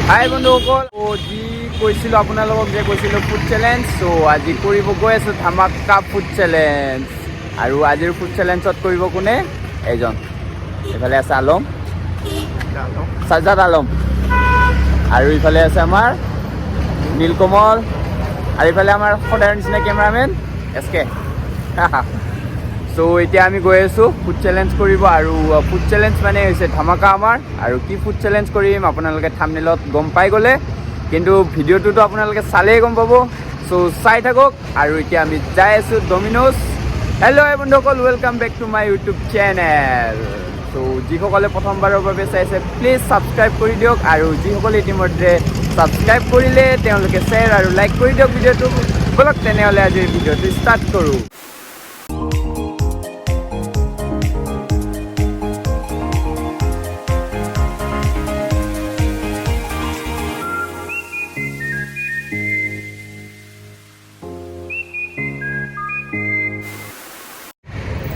হাই বন্ধুসকল, যি কৈছিলোঁ আপোনালোকক যে কৈছিলোঁ ফুড চেলেঞ্জ, চ' আজি কৰিব গৈ আছোঁ ধামাকা ফুড চেলেঞ্জ। আৰু আজিৰ ফুড চেলেঞ্জত কৰিব কোনে? এইজন এইফালে আছে আলম, সাজাদ আলম, আৰু ইফালে আছে আমাৰ নীলকমল, আৰু ইফালে আমাৰ সদায়ৰ নিচিনা কেমেৰামেন এছ কে। চ' এতিয়া আমি গৈ আছোঁ ফুড চেলেঞ্জ কৰিব। আৰু ফুড চেলেঞ্জ মানে হৈছে ধামাকা আমাৰ। আৰু কি ফুড চেলেঞ্জ কৰিম আপোনালোকে থাম্বনেইলত গম পাই গ'লে, কিন্তু ভিডিঅ'টোতো আপোনালোকে চালেই গম পাব। চ' চাই থাকক। আৰু এতিয়া আমি যাই আছোঁ ডমিন'জ। হেল্ল' বন্ধুসকল, welcome back to my YouTube channel. So যিসকলে প্ৰথমবাৰৰ বাবে চাইছে প্লিজ ছাবস্ক্ৰাইব কৰি দিয়ক, আৰু যিসকলে ইতিমধ্যে ছাবস্ক্ৰাইব কৰিলে তেওঁলোকে শ্বেয়াৰ আৰু লাইক কৰি দিয়ক ভিডিঅ'টো। ব'লক তেনেহ'লে আজিৰ ভিডিঅ'টো ষ্টাৰ্ট কৰোঁ।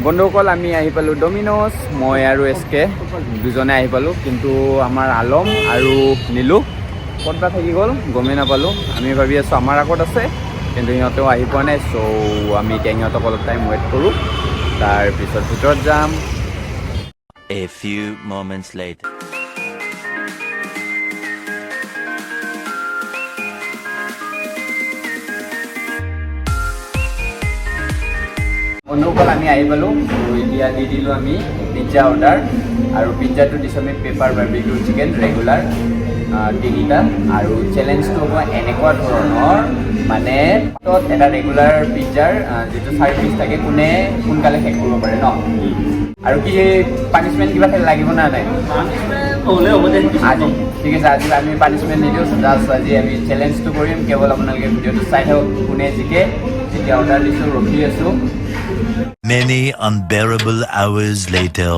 বন্ধুসকল, আমি আহি পালোঁ ডমিন'জ। মই আৰু এছ কে দুজনে আহি পালোঁ, কিন্তু আমাৰ আলম আৰু নীলু ক'ত বা থাকি গ'ল গমেই নাপালোঁ। আমি ভাবি আছোঁ আমাৰ আগত আছে, কিন্তু সিহঁতেও আহি পোৱা নাই। চ' আমি এতিয়া সিহঁতক অলপ টাইম ৱেইট কৰোঁ, তাৰপিছত ভিতৰত যাম। A few moments later. বন্ধুসকল, আমি আহি পালোঁ। এতিয়া দি দিলোঁ আমি পিজ্জা অৰ্ডাৰ, আৰু পিজ্জাটো দিছোঁ আমি পেপাৰ বাৰ্বিকিউ চিকেন ৰেগুলাৰ তিনিটা। আৰু চেলেঞ্জটো হ'ব এনেকুৱা ধৰণৰ, মানে তাত এটা ৰেগুলাৰ পিজ্জাৰ যিটো 4 পিচ থাকে, কোনে সোনকালে শেষ কৰিব পাৰে ন। আৰু কি পানিছমেণ্ট কিবা লাগিব না নাই? নহ'লে হ'ব দে। আজি ঠিক আছে, আজি আমি পানিছমেণ্ট নিদিওঁ, জাষ্ট আজি আমি চেলেঞ্জটো কৰিম। কেৱল আপোনালোকে ভিডিঅ'টো চাই থাকক কোনে জিকে। এতিয়া অৰ্ডাৰ দিছোঁ, ৰখি আছোঁ। Many unbearable hours later.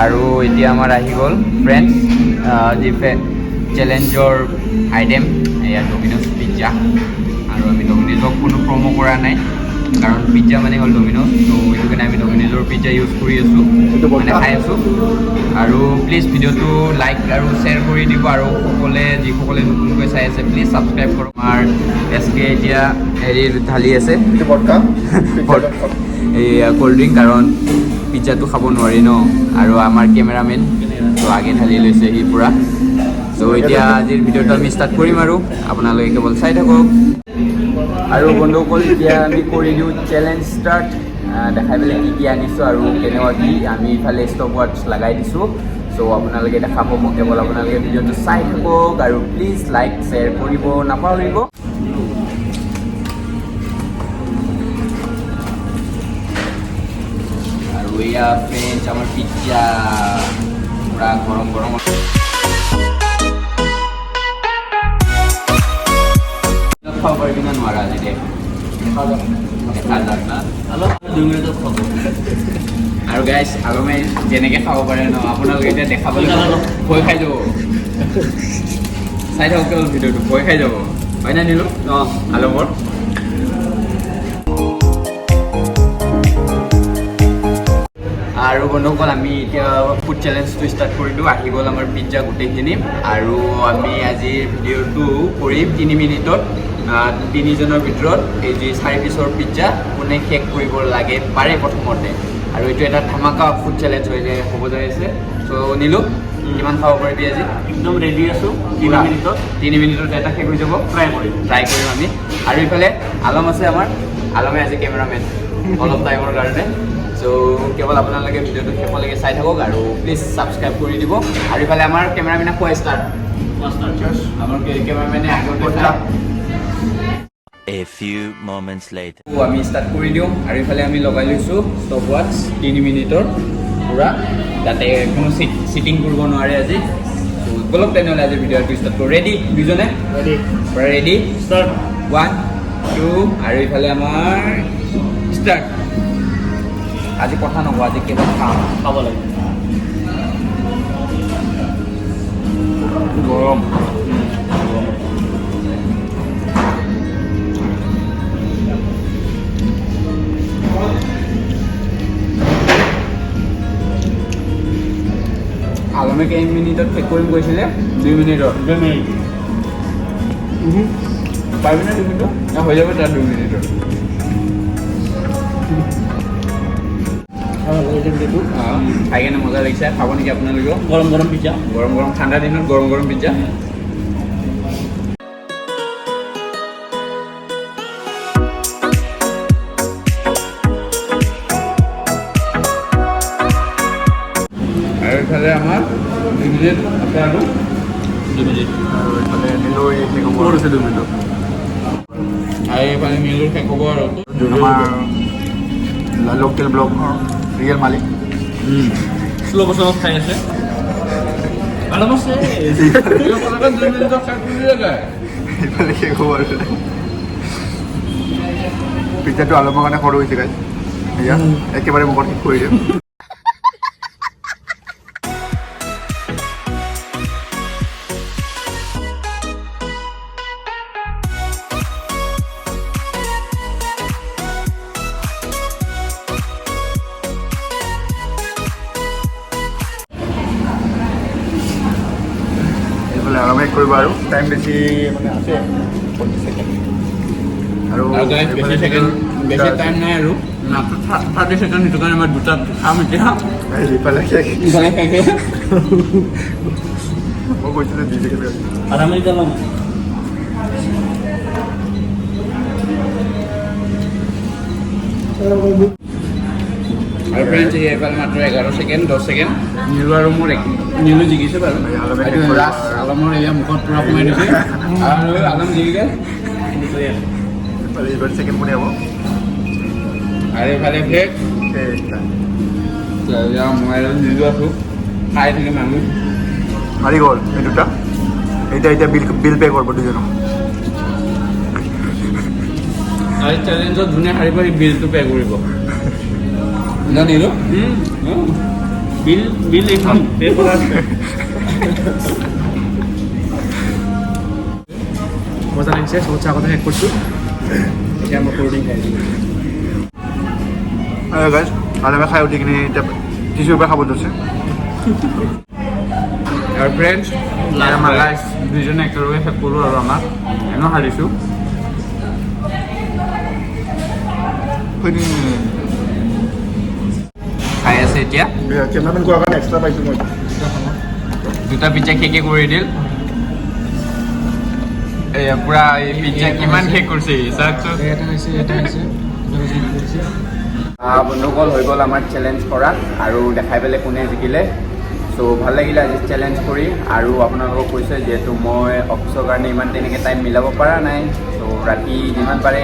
আৰু এতিয়া আমাৰ আহি গ'ল ফ্ৰেণ্ডছ, যি চেলেঞ্জৰ আইটেম, এয়া ডমিন'জ পিজ্জা। আৰু আমি ডমিন'জক কোনো প্ৰমো কৰা নাই, কাৰণ পিজ্জা মানে হ'ল ডমিন'জ। ত' এইটো কাৰণে আমি ডমিন'জৰ পিজ্জা ইউজ কৰি আছোঁ, মানে খাই আছোঁ। আৰু প্লিজ ভিডিঅ'টো লাইক আৰু শ্বেয়াৰ কৰি দিব, আৰু সকলে যিসকলে নতুনকৈ চাই আছে প্লিজ ছাবস্ক্ৰাইব কৰক। আমাৰ এছ কে এতিয়া হেৰি ঢালি আছে এই ক'ল্ড ড্ৰিংক, কাৰণ পিজ্জাটো খাব নোৱাৰি ন। আৰু আমাৰ কেমেৰামেন ত' আগে ঢালি লৈছে সি পূৰা। চ' এতিয়া আজিৰ ভিডিঅ'টো আমি ষ্টাৰ্ট কৰিম, আৰু আপোনালোকে কেৱল চাই থাকক। আৰু বন্ধুসকল, এতিয়া আমি কৰি দিওঁ চেলেঞ্জ ষ্টাৰ্ট। দেখাই পেলাই কি কি আনিছোঁ আৰু কেনেকুৱা কি, আমি ইফালে ষ্টপ ৱাটচ লগাই দিছোঁ। চ' আপোনালোকে দেখা পাব, কেৱল আপোনালোকে ভিডিঅ'টো চাই থাকক আৰু প্লিজ লাইক শ্বেয়াৰ কৰিব নাপাহৰিব। আৰু এয়া ফ্ৰেণ্ডছ, আমাৰ পিজ্জা পূৰা গৰম গৰম। খাব পাৰিবি না নোৱাৰা আজি দে? দেখা যাক না। অলপ 2 মিনিটত খাব। আৰু গাইছ, আলমে যেনেকৈ খাব পাৰে ন, আপোনালোকে এতিয়া দেখাবলৈ ভয় খাই যাব। চাই থাকক কেৱল ভিডিঅ'টো, ভয় খাই যাব। হয় নাই নীলু? অঁ, আলমৰ আৰু বন্ধুসকল, আমি এতিয়া ফুড চেলেঞ্জটো ষ্টাৰ্ট কৰি দিওঁ। আহি গ'ল আমাৰ পিজ্জা গোটেইখিনি। আৰু আমি আজিৰ ভিডিঅ'টো কৰিম 3 মিনিটত, তিনিজনৰ ভিতৰত এই যি 4 পিচৰ পিজ্জা কোনে শেষ কৰিব লাগে পাৰে প্ৰথমতে। আৰু এইটো এটা ধামাকা ফুড চেলেঞ্জ হৈ যায় হ'ব যাই আছে। চ' নীলু, কিমান খাব পাৰিবি আজি? একদম ৰেডি আছোঁ, 3 মিনিটত। 3 মিনিটত এটা শেষ হৈ যাব। ট্ৰাই কৰিম। ট্ৰাই কৰিম আমি। আৰু ইফালে আলম আছে, আমাৰ আলমে আজি কেমেৰামেন অলপ টাইমৰ কাৰণে। চ' কেৱল আপোনালোকে ভিডিঅ'টো শেষলৈকে চাই থাকক আৰু প্লিজ ছাবস্ক্ৰাইব কৰি দিব। আৰু ইফালে আমাৰ কেমেৰামেনে খোৱা ষ্টাৰ্ট। আমাৰ কেমেৰামেনে আগতে। A few moments later. আমি ষ্টাৰ্ট কৰি দিওঁ। আৰু ইফালে আমি লগাই লৈছোঁ ষ্টপ ৱাটচ 3 মিনিটৰ পূৰা, যাতে কোনো চিটিং কৰিব নোৱাৰে আজি। ব'লক তেনেহ'লে আজিৰ ভিডিঅ'টো ষ্টাৰ্ট কৰোঁ। ৰেডি দুজনে? ৰেডি। পূৰা ৰেডি? ষ্টাৰ্ট। 1 2, আৰু ইফালে আমাৰ ষ্টাৰ্ট। আজি কথা নকওঁ, আজি কেৱল খাম। খাব লাগে। গৰম। আলমে কেই মিনিটত শেষ কৰিম কৈছিলে? 2 মিনিটত। 2 মিনিট। পাৰিবি নে 2 মিনিটত? না, হৈ যাব তাৰ 2 মিনিটত। ভাল লাগিছে ভিডিঅ'টো। অঁ, খাই কেনে মজা লাগিছে। খাব নেকি আপোনালোকেও? গৰম গৰম পিজ্জা। গৰম গৰম, ঠাণ্ডা দিনত গৰম গৰম পিজ্জা। আৰু এইফালে আমাৰ 2 মিনিট আছে আৰু। 2 মিনিট। আৰু এইফালে নীলো এই শেষ হ'ব। ক'ত আছে 2 মিনিটত? আৰু এইফালে নীলুৰ শেষ হ'ব আৰু। আমাৰ লোকেল ব্লগৰ ৰিয়েল মালিক। শ্ল' মোচনত খাই আছে, আৰাম আছে। 2 মিনিটত শেষ কৰি যায়। এইফালে শেষ হ'ব আৰু। পিজ্জাটো আলমৰ কাৰণে সৰু হৈছে গাইজ। এয়া একেবাৰে মুখত শেষ কৰি দিম। এইফালে আৰামে কৰিব আৰু টাইম বেছি মানে আছে 40 ছেকেণ্ড আৰু। আৰু guys, বেছি ছেকেণ্ড, বেছি টাইম নাই আৰু মাত্ৰ 30 ছেকেণ্ড। সেইটো কাৰণে মই দুটা খাম এতিয়া। ইফালে শেষ। ইফালে শেষে। মই কৈছিলোঁ 2 ছেকেণ্ড। আধা মিনিট অলপ। আৰু ফ্ৰেণ্ডছ, এইফালে মাত্ৰ 11 ছেকেণ্ড, 10 ছেকেণ্ড। নীলু আৰু মোৰ এক, নীলু জিকিছে বাৰু। আলমে এইটো শেষ কৰিব। লাষ্ট। আলমৰ এয়া মুখত পূৰা সোমাই দিছে আৰু আলম জিকিলে। ইফালে এইবাৰ ছেকেণ্ড কোনে হ'ব? আৰু এইফালে শেষ। শেষ। এতিয়া মই আৰু নীলু আছোঁ, খাই থাকিম আমি। হাৰি গ'ল এই দুটা। এতিয়া এতিয়া বিল বিল পে' কৰিব দুজনক। আৰু চেলেঞ্জত যোনে হাৰিব, সি বিলটো পে' কৰিব ন নীলু? বিল বিল এইখন পে' কৰা আছে। মজা লাগিছে। চবতছে আগতে শেষ কৰিছোঁ। এতিয়া মই ক'ল্ড ড্ৰিংক খাই আছোঁ। গাইজ, আলমে খাই উঠি কিনে এতিয়া টিচুৰ পৰা খাব ধৰিছে। আৰু ফ্ৰেণ্ডছ, আমাৰ লাষ্ট, দুইজনে একেলগে শেষ কৰোঁ আৰু আমাক এনেও হাৰিছোঁ। খাই আছে এতিয়া। কেমেৰামেন কোৱাৰ কাৰণে এক্সট্ৰা পাইছোঁ মই। দুটা পিজ্জা শেষে কৰি দিল। এয়া পুৰা এই পিজ্জা কিমান শেষ কৰিছে চাওকচোন। এটা হৈছে, এটা হৈছে, এটা হৈছে, এটা হৈছে। বন্ধুসকল, হৈ গ'ল আমাৰ চেলেঞ্জ কৰা আৰু দেখাই পেলাই কোনে জিকিলে। চ' ভাল লাগিলে আজি চেলেঞ্জ কৰি। আৰু আপোনালোকক কৈছে, যিহেতু মই অফিচৰ কাৰণে ইমান তেনেকৈ টাইম মিলাব পৰা নাই, চ' ৰাতি যিমান পাৰে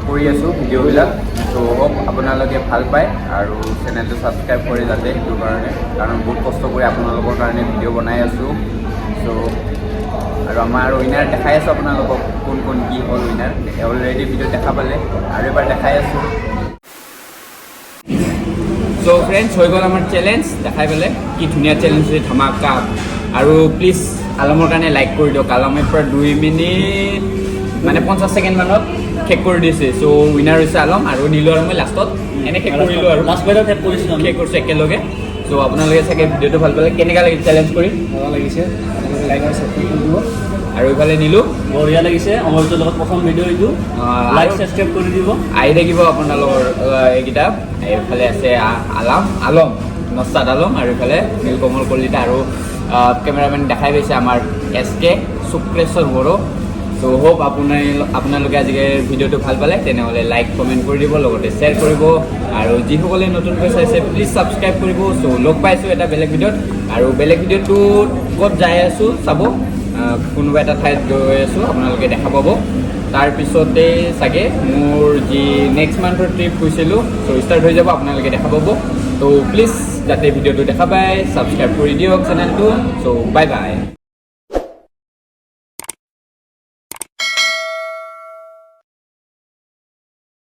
কৰি আছোঁ ভিডিঅ'বিলাক। চ' হোপ আপোনালোকে ভাল পায় আৰু চেনেলটো ছাবস্ক্ৰাইব কৰে যাতে সেইটো কাৰণে, কাৰণ বহুত কষ্ট কৰি আপোনালোকৰ কাৰণে ভিডিঅ' বনাই আছোঁ। চ' আৰু আমাৰ উইনাৰ দেখাই আছোঁ আপোনালোকক, কোন কোন কি হ'ল উইনাৰ। অলৰেডি ভিডিঅ' দেখা পালে, আৰু এবাৰ দেখাই আছোঁ। চ' ফ্ৰেণ্ডছ, হৈ গ'ল আমাৰ চেলেঞ্জ। দেখাই পেলাই কি ধুনীয়া চেলেঞ্জ হৈছে, ধামাকা। আৰু প্লিজ আলমৰ কাৰণে লাইক কৰি দিয়ক। আলমে পূৰা 2 মিনিট মানে 50 ছেকেণ্ড মানত শেষ কৰি দিছে। চ' উইনাৰ হৈছে আলম। আৰু নীলু আৰু মই লাষ্টত এনে শেষ কৰিলোঁ আৰু। লাষ্ট বাইটত শেষ কৰিছিলোঁ আমি। শেষ কৰিছোঁ একেলগে। চ' আপোনালোকে চাগে ভিডিঅ'টো ভাল পালে। কেনেকুৱা লাগিল চেলেঞ্জ কৰি? মজা লাগিছে। আপোনালোকে লাইক আৰু ছাবস্ক্ৰাইব কৰি দিব। আৰু ইফালে নীলু। বঢ়িয়া লাগিছে। অমৰজিতৰ লগত প্ৰথম ভিডিঅ' এইটো। লাইক ছাবস্ক্ৰাইব কৰি দিব। আহি থাকিব আপোনালোকৰ এইকেইটা। এইফালে আছে আলাম আলম, নচাদ আলম আৰু এইফালে নীলকমল কলিতা আৰু কেমেৰামেন দেখাই পাইছে আমাৰ এছ কে শুক্ৰেশ্বৰ বড়ো। চ' হোপ আপোনালোকে আজিৰ ভিডিঅ'টো ভাল পালে। তেনেহ'লে লাইক কমেণ্ট কৰি দিব, লগতে শ্বেয়াৰ কৰিব আৰু যিসকলে নতুনকৈ চাইছে, প্লিজ ছাবস্ক্ৰাইব কৰিব। চ' লগ পাইছোঁ এটা বেলেগ ভিডিঅ'ত। আৰু বেলেগ ভিডিঅ'টোত ক'ত যাই আছোঁ চাব। কোনোবা এটা ঠাইত গৈ আছোঁ, আপোনালোকে দেখা পাব। তাৰপিছতে চাগে মোৰ যি নেক্সট মান্থৰ ট্ৰিপ গৈছিলোঁ, চ' ষ্টাৰ্ট হৈ যাব, আপোনালোকে দেখা পাব। ত' প্লিজ যাতে ভিডিঅ'টো দেখা পায়, ছাবস্ক্ৰাইব কৰি দিয়ক চেনেলটো। চ' বাই বাই।